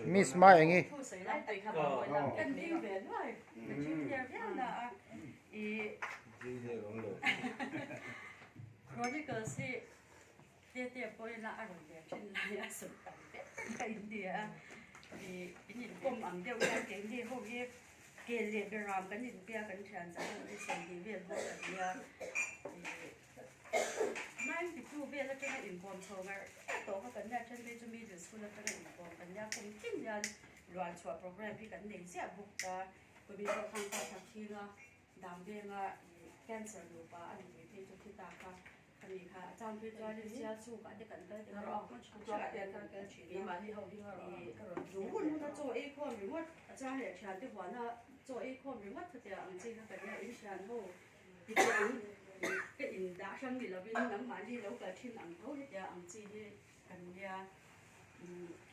Miss Maengi. 92 vel atanga inkawm chho ngar ngar tawh kha kan nia, then phei chu middle school atanga inkawm kan nia, kum tin hian luan chhuah program hi kan nei ziah bawk a, kawmi pawh khan ka thak thinga dang venga ih cancer nupa a nupui phei chu thi ta kha khami kha a chang phei chuanin sial chhukah te kan kal teh a, hmun hrang hrangah te an kal kal thin a, ih duh hun huna chaw ei khawm ringawt a chang leh thiante huana chaw ei khawm ringawt khatia ang chi kha kan nia inhrian ho. Tichuan, ka indah hrang ni lovin nangmahni lo kal thin ang tho hetia ang chi hi kan nia.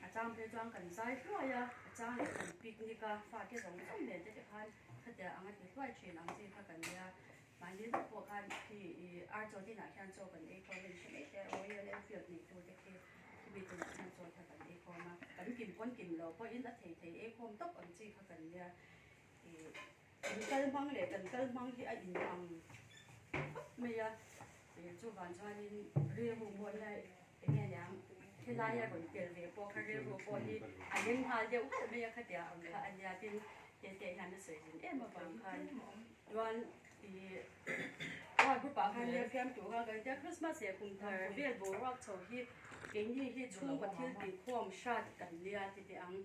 A chang phei chuan kan zai hluai a, a chang leh kan picnic a, fate zawng zawng nen te te khan khatia anga ti hluai thin ang chi kha kan nia. Mahni vek pawh khan khi i Archaw dinah khian chaw kan ei khawm a, in hre mai te Royal Enfield nei tu te khi khimi dinah khian chaw kha kan ei khawm a, kan kim pawn kim lo pawhin a thei thei ei khawm tawp ang chi kha kan nia. Kan kal hmang leh kan kal hmang hi a in ang khawp mai a, chuvang chuanin rilru pawh hi eng nge niang helaia rawn tel ve pawh kha rilru pawh hi a leng nghal deuh halh mai a khatia ang kha a nia tin tete hian a sawi zin em avang khan chuan ih a group ah khan nia fiam tur khan kan tia Christmas leh kum thar vel boruak chho hi keini hi chhungkaw thil tihkhawm hrat kan nia ti teh ang.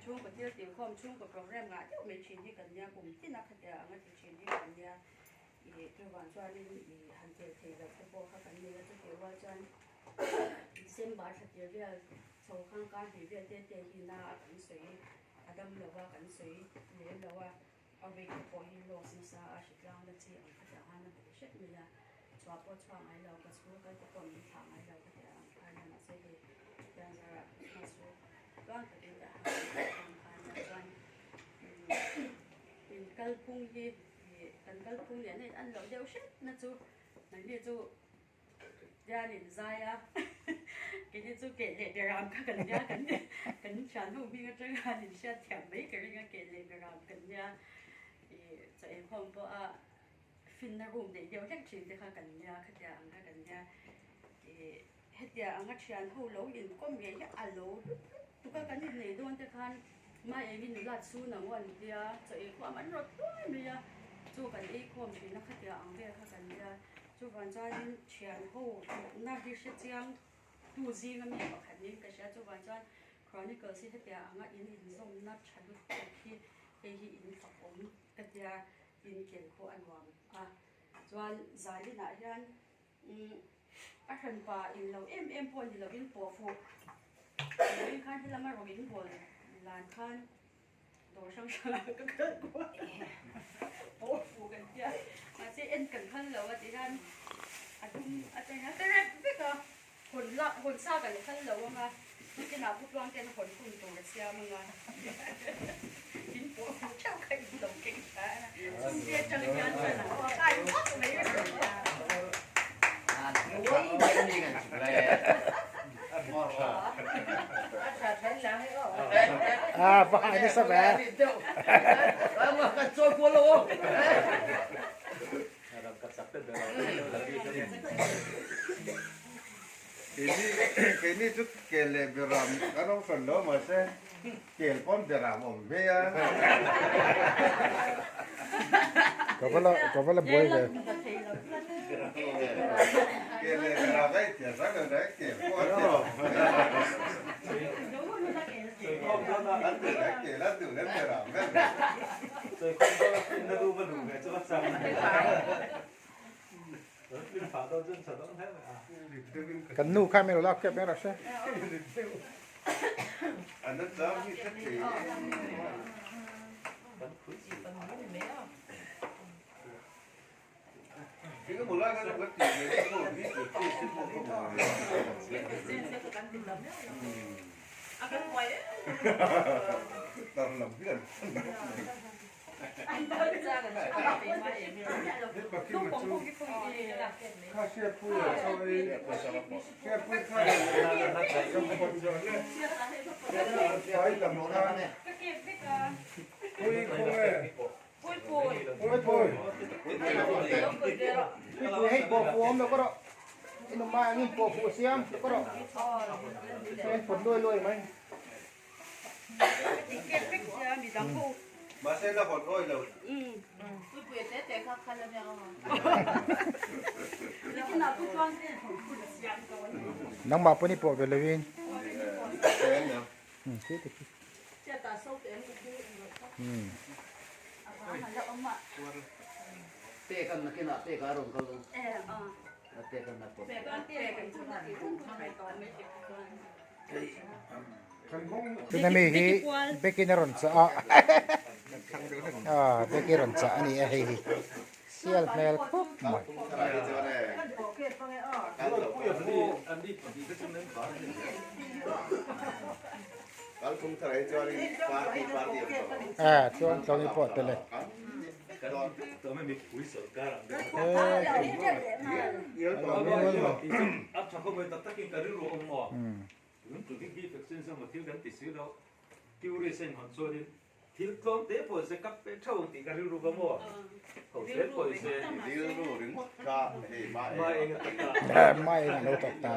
Chhungkaw thil tih khawm chhungkaw program ngah deuh mai thin hi kan nia, kum tin a khatia anga ti thin hi kan nia. Ih chuvang chuanin ih han tel thei loh te pawh kha kan nei a, chutih rual chuan December thla tir vel chho khang kar hnih vel te te hi na a kan sawi a dam lo a, kan sawi lem lo a, a weight te pawh hi loss nasa a, hritlang na chi ang khatia han a buai hrep mai a, chhuah pawh chhuah ngai lo, ka school kal te pawh min thlah ngai lo khatia ang khan a, mahse hei chutiang zarah Christmas chu Tluang takin ka han tih khan chuan in kalphung hi kan kalphung leh na in an loh deuh hret na chu nangni chu hian in zai a keini chu keh leh beram kha kan nia kan kan thian ho hming atang khan in hriat thiam mai ka ring a keh leh beram kan nia ih chaw ei khawm pawh a finna room neih deuh hlek thin te kha kan nia khatia ang kha kan nia ih. Hetia anga thian ho lo inkawm ngei hi a lo hlut hlut tuk a, kan innei dawn te khan Maengi nula chhun ang an tia, chaw ei khawm an rawt hluai mai a, chu kan ei khawm thin a khatia ang vel kha kan nia, chuvang chuanin thian ho hlutna hi hre chiang tu zinga mi pakhat niin ka hria, chuvang chuan Chronicles hi hetia anga in inzawmna tha lutuk hi hei hi in fakawm ka tia, inkel pawh a nuam a, chuan zalinah hian A hranpa in lo em em pawh ni lovin pawh fuh vawiin khan helama rawng in bawl lan khan dawr hrang hrang ah ka kal kual pawh fuh kan tia mahse en kan phal lo a ti hian a dum atang hian ka rep vek a hawn la hawn sa kan phal lo ang a nakinah pu tluang ten hawn hun tur a siam ang a in pawh fuh theuh kha in lo keng tha a chhungte atang hian chuan a kai vak mai À, va hai nasa ve. Keini chu kel leh beram kan awm hran lo mahse kel pawn beram awm ve a. Ka va la ka va la buai ve. Kel leh beram a intiah zang lo dai kel pawh an ti. An duh leh kel an duh leh beram vel. Kan nu kha min lo lak kep mai rawh se. Hei pawh fu awm lo ka rawh i nu mai angin pawh fu siam ka rawh en pawt luai luai mai. Mahse la hawn awi lo. Nangmah pawh ni pawh ve lovin. Tuna mi hi Bekin a rawn chah a ah Beki rawn chah a ni a hei hi sial hmel khawp mai. Ah chuan tlawng i pawh tel e. Mai eng a lo tak ta.